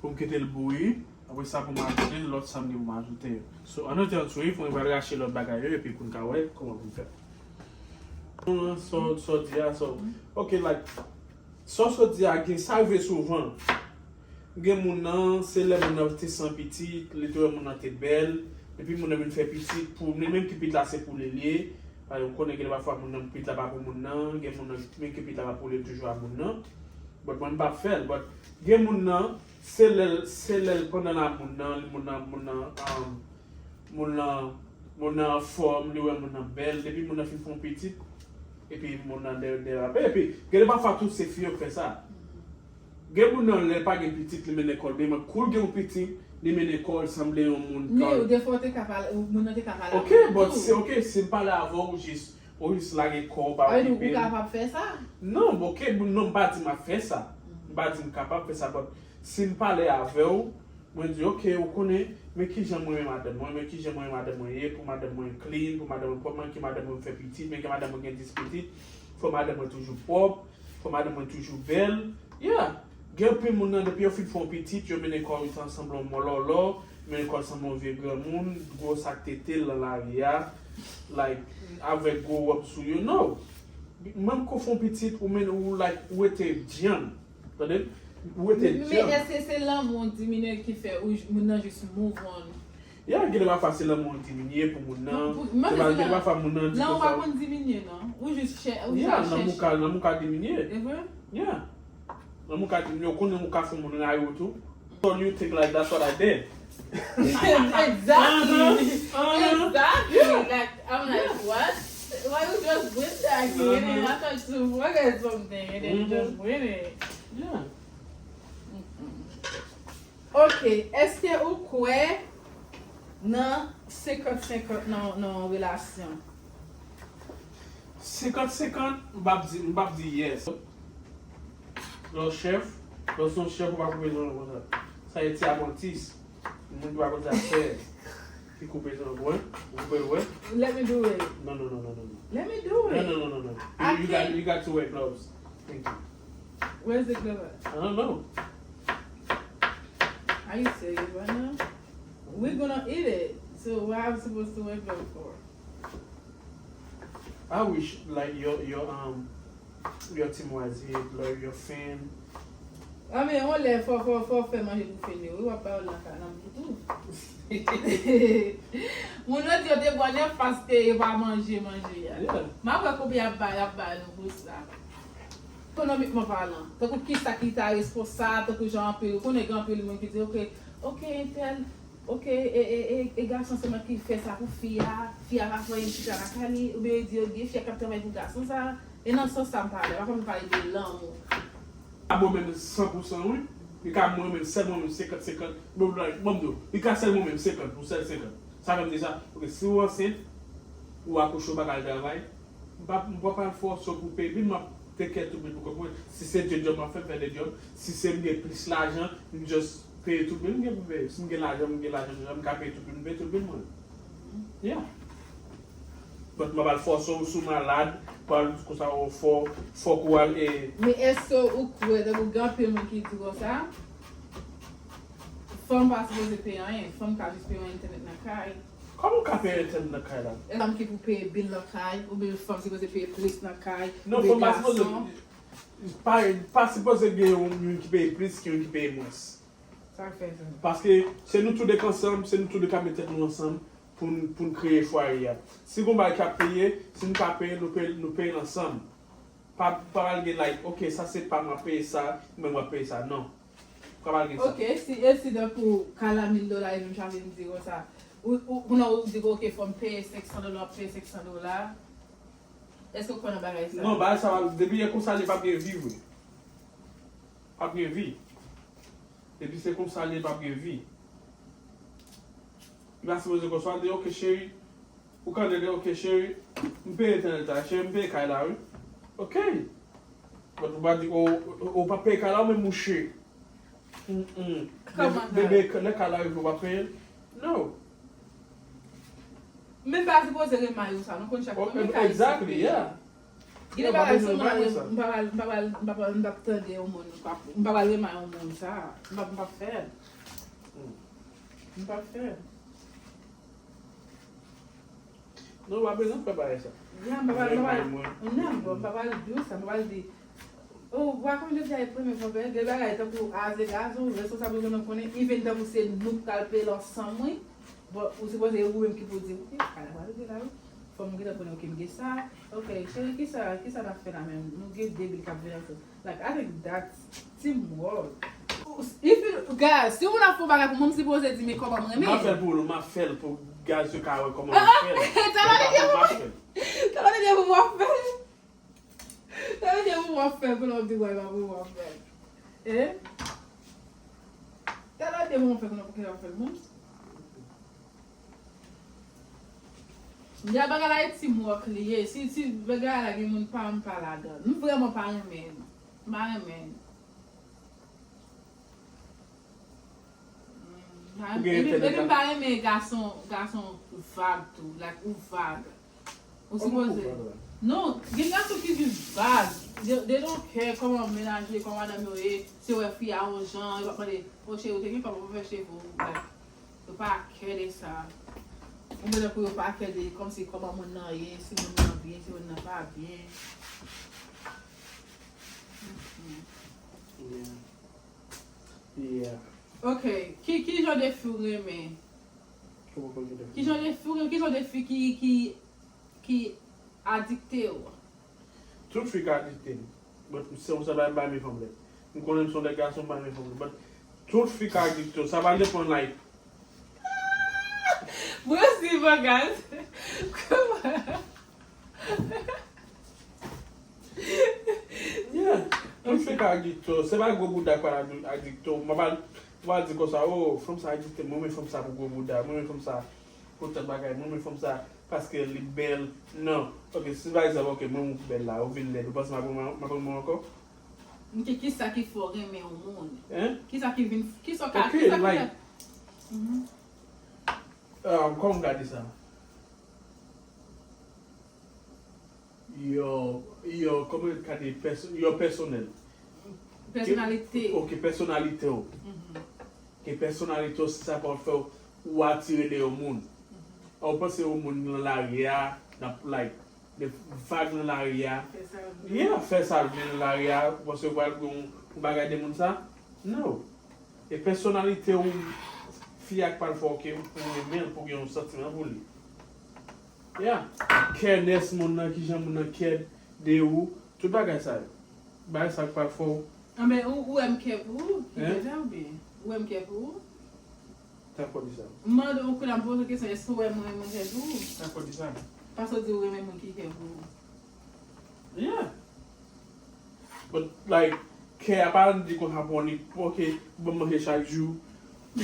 pou m kite l bouyi. Apre sa, pou m ajoute lòt sa m gen pou m ajoute yo. So, ann rete ann swiv, mwen pral rache lòt bagay yo, epi pou n ka wè kòman pou n fè. Sa w, sa w di a, sa w, ok, like, sa w sot di a, gen, sa rive souvan. Gen moun nan, se lè moun nan te san pitit, li te wè moun nan te bèl, epi moun nan vin fè pitit, pou li menm ki pitit la se pou li l ye. Paske ou konnen gen de pafwa moun nan, pitit la pa pou moun nan, gen moun nan menm ki pitit la pa pou li, li toujou a moun nan. But mwen m p ap fè l, but gen moun nan, se lè l, se lè l pandan l a moun nan, moun nan, moun nan, um, moun nan, moun nan anfòm, li wè moun nan bèl, depi moun nan fin fè yon pitit, epi moun nan de-, derape, epi gen de pafwa tou se fi yo k fè sa. Gen moun nan lè l pa gen pitit, li mennen kò l byen, men kou l gen yon pitit, li mennen kò l sanble yon moun. Men, dèfwa ou te ka pale, moun nan te ka pale avè w tou. Ok, but se ok, si m pale avè w, ou jis, ou jis lage kò w, pa okipe m. Ou kapab fè sa? Non, ok, non, m pa di m ap fè sa. M pa di m kapab fè sa, but si m pale avè w, mwen di, ok, ou konnen, men kijan mwen renmen madanm mwen, men kijan mwen renmen madanm mwen ye, pou madanm mwen clean, pou madanm mwen pwòp, men ki madanm mwen fè pitit, men ki madanm mwen gen dis pitit, fò madanm mwen toujou pwòp, fò madanm mwen toujou bèl. Yeah. Gen anpil moun nan, depi yo fin fè yon pitit, yo mennen kò yo sanble yon mòlòlò, mennen kò l sanble yon vye granmoun, gwo sak tete l nan lari a, like, avèk gwo wòb sou yo. No. Menm kou fè yon pitit, ou mennen, ou, like, ou rete djanm. Tande? Ou rete djanm. Men èske se lanmou diminye ki fè ou j-, moun nan jis move on? Ya, gen de pafwa se lanmou an diminye pou moun nan. Pou, pou, se pa, gen de pafwa moun nan di konsa. Lanmou pa konn diminye, non. Ou jis chè-, ou jis ap chèche. Ya, lanmou ka, lanmou ka diminye. E vre? Ya. Lanmou ka diminye. Ou konnen ou ka fè moun rayi w tou. So you think like that's what I did? Exactly. Uh-huh. Uh-huh. Exactly. Yeah. Like, I'm like, what? Why you just went there again? And I thought you forget something, and then you just went it. Yeah. Ok, èske ou kwè nan senkant senkant nan nan yon relasyon? Senkant senkant, m p ap di, m p ap di yes. Lè w chèf, lè w se yon chèf, ou pa pou bezwen konsa. Sa e ti apantis. Moun ki pa konn sa fè. Ki koupe san bwen, ou koupe l wè. Let me do it. No, no, no, no, no, no. Let me do No, it. no, no, no, no. I You, you got, can't. You got to wear gloves. Thank you. Where's the glove at? I don't know. Are you serious right now? We're gonna eat it. So what I'm supposed to wear gloves for? I wish, like, your, your, um, your team was here, like, your fan. A men, yon lè fò fò fò fè manje pou fini wi, w ap bay yon laka nan boutou. Moun yo di yo te bwè nèf paske yo pa manje manje a. Yeah. M ap wè konbyen y ap bay, y ap bay nou pou sa. Ekonomikman palan, tankou kisa ki ta responsab, tankou jan anpil, ou konnen gen anpil moun ki di, ok, ok, entèl, ok, e, e, e, e gason sèlman ki fè sa pou fi a, fi a pa fè anyen chita lakay li, oubyen yo di yo gen fi a k ap travay pou gason sa, e nan sans sa m pale, pa fò m pale de lanmou. A mwen menm san pou san wi. Li ka mwen menm, sèl mwen menm senkant senkant. Bon, bon, bon, bon, li ka sèl mwen menm senkant pou sèl senkant. Sa vle di sa, ok, si ou ansent, ou akouche, ou pa ka al travay, m pa, m pa pral fòse w pou peye bil, m ap take care tout bil pou kont mwen. Si se de djòb m ap fè, m fè de djòb. Si se m gen plis lajan, m just peye tout bil m gen pou peye. Si m gen lajan, m gen lajan deja, m ka peye tout bil, m peye tout bil mwen. Yeah. But m ap al fòse w si w malad, pou al konsa ou fò, fòk ou al e. Men èske ou kwè, tankou gen anpil moun ki di konsa, fanm pa sipoze peye anyen, fanm ka jis peye yon entènèt nan kay? Kòman w ka peye entènèt nan kay la? Èske fanm ki pou peye bil nan kay, oubyen fanm sipoze peye plis nan kay, Non, oubyen fanm pa sipoze, gason? pa, pa sipoze gen yon moun ki peye plis ki yon ki peye mwens. Sa k fè sa? Paske se nou tou de k ansanm, se nou tou de k ap met tèt nou ansanm pou n, pou n kreye fwaye a. Si gon bagay k ap peye, si nou ka peye, nou peye, nou peye l ansanm. Pa, pa pral gen like, ok, sa se pa m ap peye sa, mwen m ap peye sa. Non. Pa pral gen sa. Ok, si, e si tankou kay la mil dola, e menm jan vin di konsa, ou, ou, ou, non, ou di, ok, fò m peye senk san dola, w ap peye senk san dola. Èske ou kwè nan bagay sa? Non, bagay sa, depi e konsa, li p ap gen vi vre. P ap gen vi. Depi se konsa, li p ap gen vi. Li pa sipoze konsa, li di, ok, cheri, ou ka di, ok, cheri, m peye entènèt la, cheri, m peye kay la, wi. Ok. But ou pa di, o, o, ou pa peye kay la, ou menm mouche. Mm, mm. Kòman sa? Bebe, lè kay la rive, ou pa peye l? No. Men pa sipoze renmen yo sa, nou konn chak Oh, fanmi ka exactly, eseye. Yeah. Gen de bagay sou mwen, m pa pral, m pa pral, m pa pral, m p ap tande yon moun, m p ap, m pa pral renmen yon moun sa. M p ap, m p ap fè l. Mm. M p ap fè l. Non, w ap bezwen fè bagay sa. Ya, m pa pral, m pa pral, Mwen. Non, bon, m pa pral di w sa, m pa pral di, oh, w pa konn jodi a e premye fwa m fè de bagay tankou aze gason, responsab yo konnen, konnen, even tankou se nou k pral peye l ansanm, wi. Bon, ou sipoze ou menm ki pou di, ok, kay la pral rive la, wi. Fò m gentan konnen, ok, m gen sa. Ok, cheri, kisa, kisa n ap fè la menm? Nou gen de bil k ap vini ansanm. Like, I think that's teamwork. If you, guys, si moun ap fè yon bagay pou mwen, m sipoze di, men kòman m renmen. M ap fè l pou ou, m ap fè l pou guys yo ka wè kòman m ap fè l. Talè de M ap fè l. Talè de pou w ap fè l. Talè de pou w ap fè l, pou w ap di, wè, pa pou w ap fè l. Eh? Talè de pou w ap fè l, pou w ap fè l, bon. Deja bagay la e teamwork li ye. Si, si bagay la gen moun pa m pa ladan. M vrèman pa renmen. M pa renmen. M pa renmen. Epi, epi m pa renmen gason, gason vag tou. Like, ou vag. Ou sipoze. Non, gen gason ki jis vag. They, they don't care kòman mennaj li, kòman madanm yo ye. Si yo wè fi a yon jan, yo p ap mande, o cheri, ou te gen kòb, ou pa fè cheve w. Like, yo pa kè de sa. Ou bezwen pou yo pa kè de kòmsi kòman moun nan ye, si moun nan byen, si moun nan pa byen. Yeah. Yeah. Ok, ki, ki jan de fi w renmen? Kòman konn ki de fi? Ki jan de fi w renmen? Ki jan de fi ki, ki, ki adikte w? Tout fi ka adikte m. But se yon sa bay bay men fanm lè. M konnen m se yon nèg gason bay men fanm lè. But tout fi ka adikte w. Sa va depann like. Mwen osi, bagay. Kòman? Yeah. Yon fi ka adikte, se pa gwo bouda k pral adikte. Mwen pa, mwen pa di konsa, oh, fanm sa adikte, mwen renmen fanm sa pou gwo bouda, mwen renmen fanm sa pou tèt bagay, mwen renmen fanm sa paske li bèl. Non. Ok, si pa egzanp, ok, mwen ou bèl la, ou vin lèd, ou panse m ap renmen, m ap renmen w ankò? Ok, kisa ki fè w renmen yon moun? Hein? Kisa ki vin, kisa w ka, Ok, kisa ki like, fè? Mhm. Um, kòman m ka di sa? Yo, yo, kòman yo ka di pèso-, yo pèsonèl. Pèsonalite. Ok, pèsonalite w. Mhm. Ke pèsonalite w, se sa k ap fè w atire de yon moun. Mhm. Ou panse yon moun nan lari a, n ap, like, de vag nan lari a. Fè sa l vle. Yeah, fè sa l vle nan lari a. Ou panse w pral gen yon, yon bagay de moun sa? No. E pèsonalite w, fi a k pral fè w ke pou renmen l, pou gen yon santiman pou li. Yeah. Kènès moun nan, kijan moun nan kèd de ou, tout bagay sa yo. Bagay sa k pral fè w. Anben, ou, ou wè m kè pou ou, ki Hein? Fè sa oubyen? Ou wè m kè pou ou? Sa k fè w di sa? M mande w, kounye a m poze w kesyon, èske ou wè mwen, mwen kè pou ou? Sa k fè w di sa? Paske w di ou renmen moun ki kè pou ou. Yeah. But, like, kè a pa ann di konsa pou annik, ok, ou ban m manje chak jou,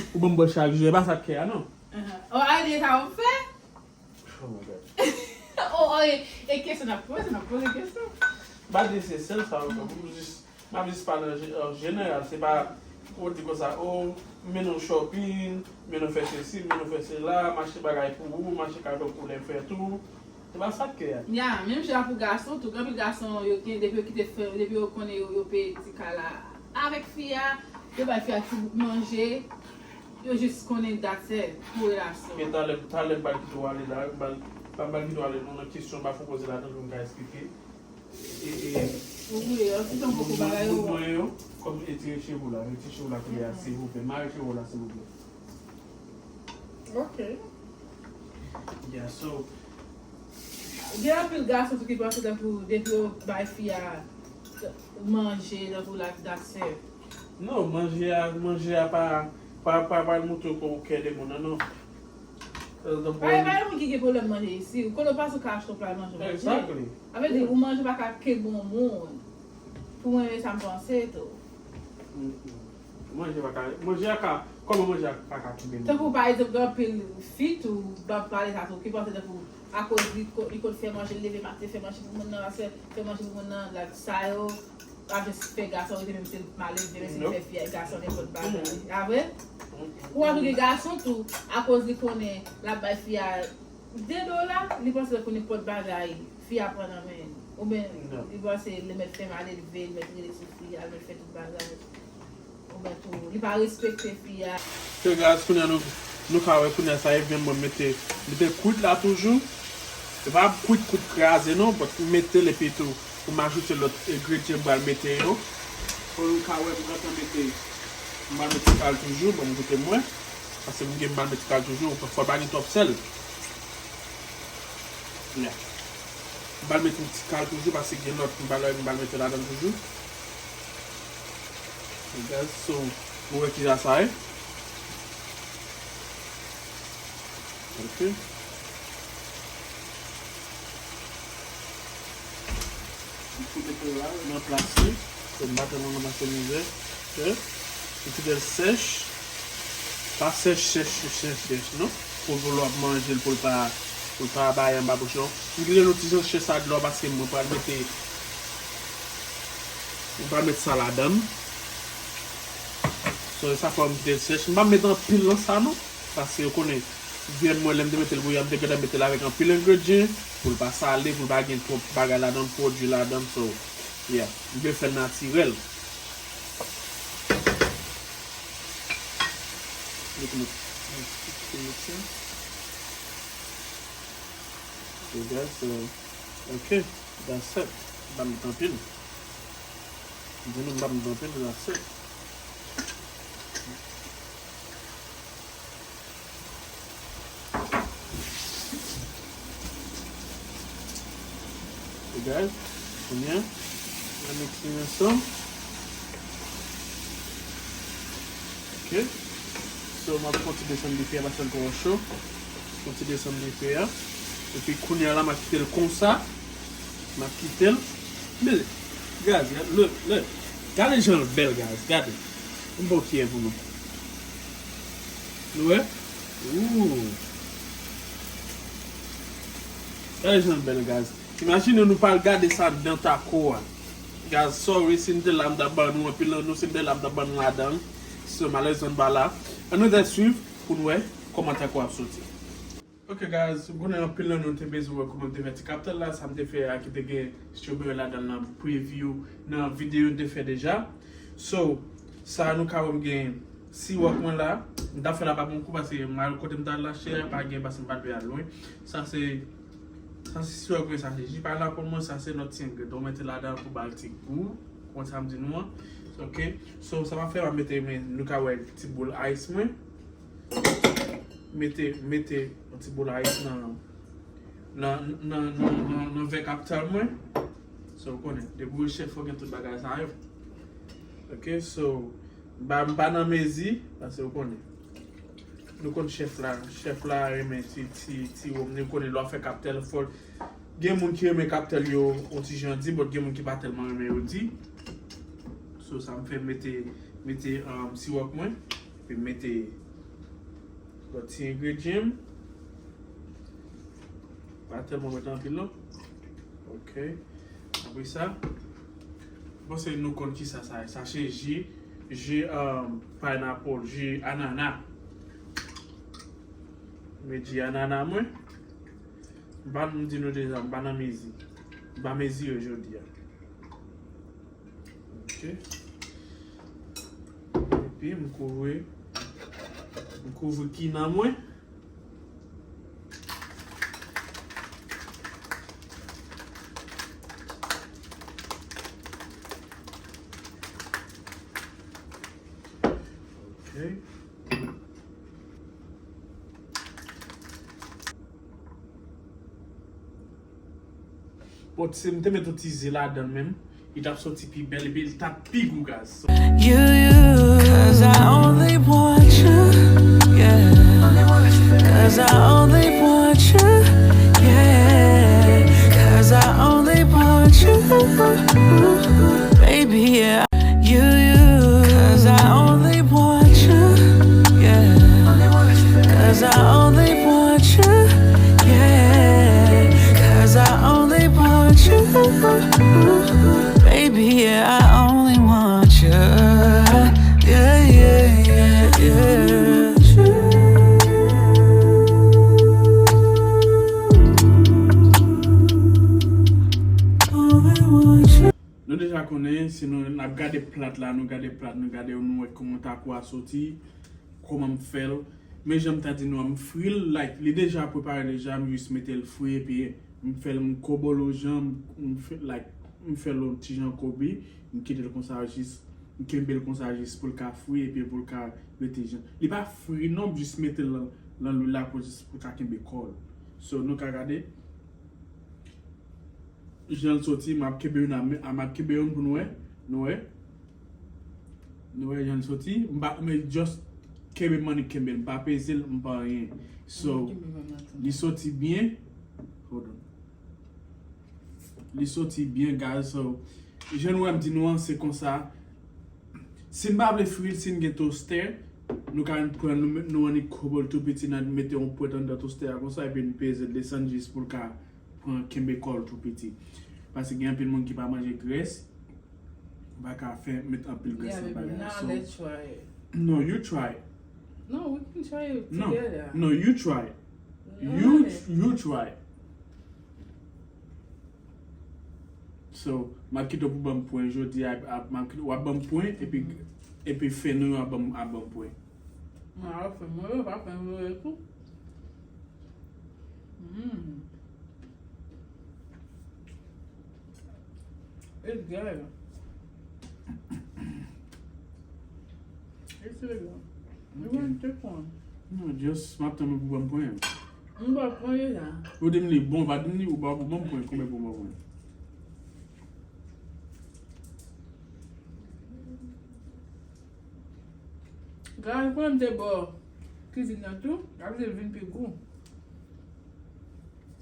ou ban m bwè chak jou, e pa sa k kè a, non. Uh-huh. Oh, a di sa w fè? Oh my God. Oh, oh, e, e kesyon n ap poze, n ap poze kesyon. M pa di se sèl sa yo fè, m jis, m ap jis pale an je-, an jeneral, se pa pou di konsa, oh, m mennen w shopping, m mennen w fè sesi, m mennen w fè sela, m achte bagay pou ou, m achte kado pou lè fèt ou. Se pa sa k kè a. Ya, menm jan pou gason tou, gen anpil gason yo gen, depi yo kite fè, depi yo konnen yo, yo peye ti ka la avèk fi a, yo bay fi a ti bout manje, yo jis konnen that's it pou relasyon. Men talè, talè m pral kite w ale la, m pral, m pral kite w ale non, nan kesyon m pa fon poze ladan pou m ka eksplike. E, e, Ou vle, an ti tan poko bagay yo. Moun mwen yo, kòm retire cheve w la, retire cheve w la kounye a, silvouplè. Mare cheve w la, silvouplè. Ok. Yeah, so, Gen anpil gason tou ki panse tankou depi yo bay fi a manje, tankou la, that's it. Non, manje a, manje a pa, pa, pa, pa montre w ke w kè de moun nan, non. Pa, pa gen moun ki gen pwoblèm manje isi. Ou konnen w pase w ka achte yon pla manje, w manje. Exactly. Sa vle di, ou manje pa ka kenbe yon moun. Pou mwen, e sa m panse tou. Mm-mm. Manje pa ka, manje a ka, kòman manje a pa ka kenbe moun? Tankou, pa egzanp, gen anpil fi tou, m ap pale sa tou, ki panse tankou, akoz li ko-, li konn fè manje, li leve maten, fè manje pou moun nan, aswè, fè manje pou moun nan, like, sa yo, pa jis fè gason rete, menm si l malelve, menm si l fè fi a, gason nenpòt bagay. A vre? Ou wè tou gen gason tou, akoz li konnen l ap bay fi a de dola, li panse tankou nenpòt bagay, fi a pran nan men li. Oubyen li panse li mèt fè malelve, li mèt rele sou fi a, li mèt fè tout bagay. Oubyen tou, li pa respekte fi a. Ok, guys, kounye a nou, nou ka wè kounye a sa e vyann mwen mete, mete kwit la toujou. Se pa kwit, kwit kraze non, but m mete l epi tou pou m ajoute lòt engredyan m pral mete yo. Pou nou ka wè m gentan mete, m pral mete kal toujou, bon, m goute mwen. Paske m gen m pral mete kal toujou, fò l pa gen twòp sèl. Yeah. M pral mete yon ti kal toujou, paske gen lòt m pral, m pral mete ladan toujou. Guys, so, nou wè kijan sa ye. Ok. M fout epe la nan plas li. Se m pa tèlman nan pase mizè. Ok. M kite l sèch. Pa sèch, sèch, sèch, sèch, non. Pou, pou lè w ap manje l, pou l pa, pou l pa bay anba bouch non. M kite l yon ti jan sèch sa dlo paske mwen pral mete, mwen pral mete sa ladan l. So, e sa fè m kite l sèch. M pa mete anpil nan sa, non. Paske yo konnen, vyann mwen, lè m te mete l bouyi a, m te gentan mete l avèk anpil engredyan, pou l pa sale, pou l pa gen twòp bagay ladan l, pwodui ladan l. So, yeah, m vle fè l natirèl. Look, look, look, look, look, look. So, guys, so, ok, that's it. M pa met anpil. M di nou m pa met anpil, that's it. Ok, guys, kounye a, n a mixe ansanm. Ok. So, m ap kontinye desann dife a paske l twò cho. Kontinye desann dife a. Epi kounye a la, m ap kite l konsa. M ap kite l. Men, guys, look, look. Gade jan l bèl, guys. Gade. M ba w fyè pou nou. Nou wè? Ooh. Gade jan l bèl, guys. Imajine nou pa al gade sa nan tako a. Guys, sorry si n te la m t ap ban nou anpil nan nou, si n te la m t ap ban nou ladan l. So, malerezman n pa la. Ann nou ta swiv pou n wè kòman tako a ap soti. Ok guys, m konnen anpil nan nou te bezwen wè kòman m te fè ti kaptèl la, sa m te fè a ki te gen strawberry ladan l nan preview, nan videyo n te fè deja. So, sa nou ka wè m gen siwòk mwen la, m ta fè l aba bon kou paske m al kote m ta al achte a, pa gen paske m pa t vle al lwen. Sa se, sa se siwòk mwen, sa se ji paynapòl mwen, sa se lòt ti engredyan. Ou mete ladan pou ba l ti gou, konn sa m di nou an. Ok, so sa m ap fè, m ap mete, men nou ka wè ti boul ice mwen. Mete, mete yon ti boul ice nan, nan, nan, nan, nan, nan vè kaptèl mwen. So, ou konnen, depi w chèf, fò gen tout bagay sa yo. Ok, so, m pa, m pa nan mezi, paske ou konnen. Nou konn chèf la, chèf la renmen ti, ti, ti wonm, nou konnen lè w fè kaptèl, fò l gen moun ki renmen kaptèl yo yon ti jan di, but gen moun ki pa tèlman renmen yo di. So, sa m fè mete, mete, um, siwòk mwen, epi mete lòt ti engredyan m. Pa tèlman mete anpil non. Ok. Apre sa, m panse nou konn kisa sa ye. Sa se ji, ji, um, pineapple, ji anana. Men ji anana mwen. M pa, m di nou deja, m pa nan mezi. M pa mezire jodi a. Ok. Epi m kouvri, m kouvri kinan mwen. Ok. Bon, si m te met yon ti ze ladan l menm, li t ap soti pi bèl epi li t ap pi gou, guys. So, you, you, 'cause I only want you, yeah. 'Cause I only want you, yeah. 'Cause I only want you, baby, yeah. You, you, 'cause I only want you, yeah. 'Cause I only want you, yeah. 'Cause I only want you, baby, yeah, I only want you, yeah, yeah, yeah, yeah. Only want you. Nou deja konnen, si nou n ap gade plat la, nou gade plat, nou gade, nou wè kòman tako a soti, kòman m fè l. Men jan m ta di nou an, m fri l, like, li deja prepare deja, m jis mete l fri, epi m fè l, m kobo l yon jan, m, m fè, like, m fè l yon ti jan kobe, m kite l konsa jis, m kenbe l konsa jis pou l ka fri, epi pou l ka rete jan. Li pa fri non, m jis mete l nan, nan lwil la pou jis pou l ka kenbe kò l. So, nou ka gade. Jan l soti, m ap kenbe youn a men, m ap kenbe youn pou nou wè. Nou wè? Nou wè jan l soti? M pa, men just kenbe m annik kenbe l. M pa peze l, m pa anyen. So, li soti byen. Hold on. Li soti byen, guys. So, jan nou wè m di nou an, se konsa. Si n pa vle fri l, si n gen tostè, nou ka pran nou, nou annik kobo l tou piti, n a mete yon pwent anndan tostè a konsa, epi n peze l desann jis pou l ka pran, kenbe kò l tou piti. Paske gen anpil moun ki pa manje grès, pa ka fè, met anpil grès nan bagay la. So, no, you try it. No, we can try it together. No, you try it. You, you try it. So, m ap kite w pou ban m pwen jodi a, a, m ap kite w ap ban m pwen, epi, epi fen nou yo ap ban m, ap ban m pwen. Mwen ap fè mwen, yo pa fè mwen tou. Mm. It's good. It's really good. You want to take one? No, just m ap tann pou ban m pwen. M ba pwen deja. Ou di m li bon, ou pa di m li, ou pa pou ban m pwen, konbyen pou ban m pwen? Gade, pou m te bò kizin nan tou, apre l vin pi gou.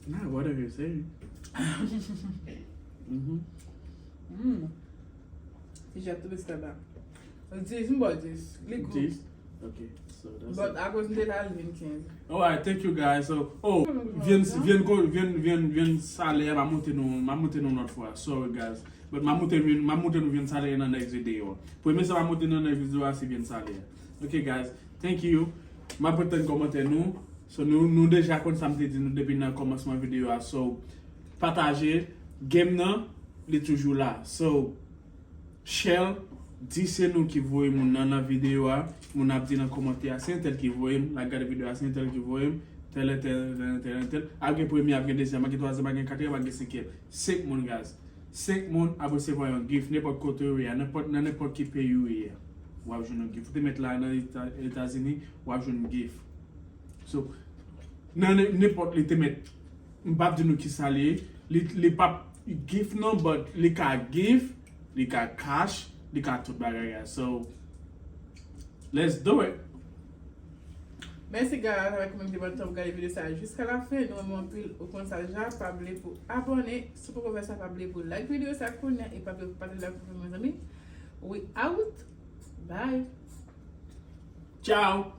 Nah, whatever you say. Mm-hmm. Mm. Ti chat tou bes taba. Dis, m ba w dis. Li gwo. Dis? Ok. So that's But it. Akoz m te la, li vin kenz. Alright, thank you guys. So, oh, vyen, vyen, vyen, vyen, vyen salè, m a monte nou, m a monte nou lòt fwa. Sorry guys. But m a monte, m a monte nou vyen salè nan next video. Premye sa m a monte nan next video a se vyen salè. Ok guys, thank you. M ap tann kòmantè nou. So nou, nou deja konn sa m te di nou depi nan kòmansman video a. So pataje, game nan, li toujou la. So Shell, di se nou ki voye moun nan nan video a. Moun ap di nan kòmantè a se entèl ki voye m, l ap gade video a se entèl ki voye m, tèl entèl, entèl, entèl, entèl. Ap gen premye, ap gen dezyèm, ap gen twazyèm, ap gen katriyèm, ap gen senkyèm. Senk moun guys. Senk moun ap resevwa yon gift nenpòt kote ou ye a, nenpòt, nan nenpòt ki peyi ou ye a. W ap jwenn yon gift. Ou te met la nan Eta- Etazini, w ap jwenn gift. So, nan ne- nenpòt li te met, m p ap di nou ki sa li ye. Li, li p ap gift non, but li ka gift, li ka cash, li ka tout bagay guys. So, let's do it. Mèsi guys avèk ou menm ki pa t ap gade videyo sa a jiska la fen. Nou renmen w anpil, ou konn sa deja. Pa bliye pou abòne. Si w poko fè sa, pa bliye pou like videyo sa a kounye a e pa bliye pou pataje l ak ou zanmi. We out. Bye. Ciao.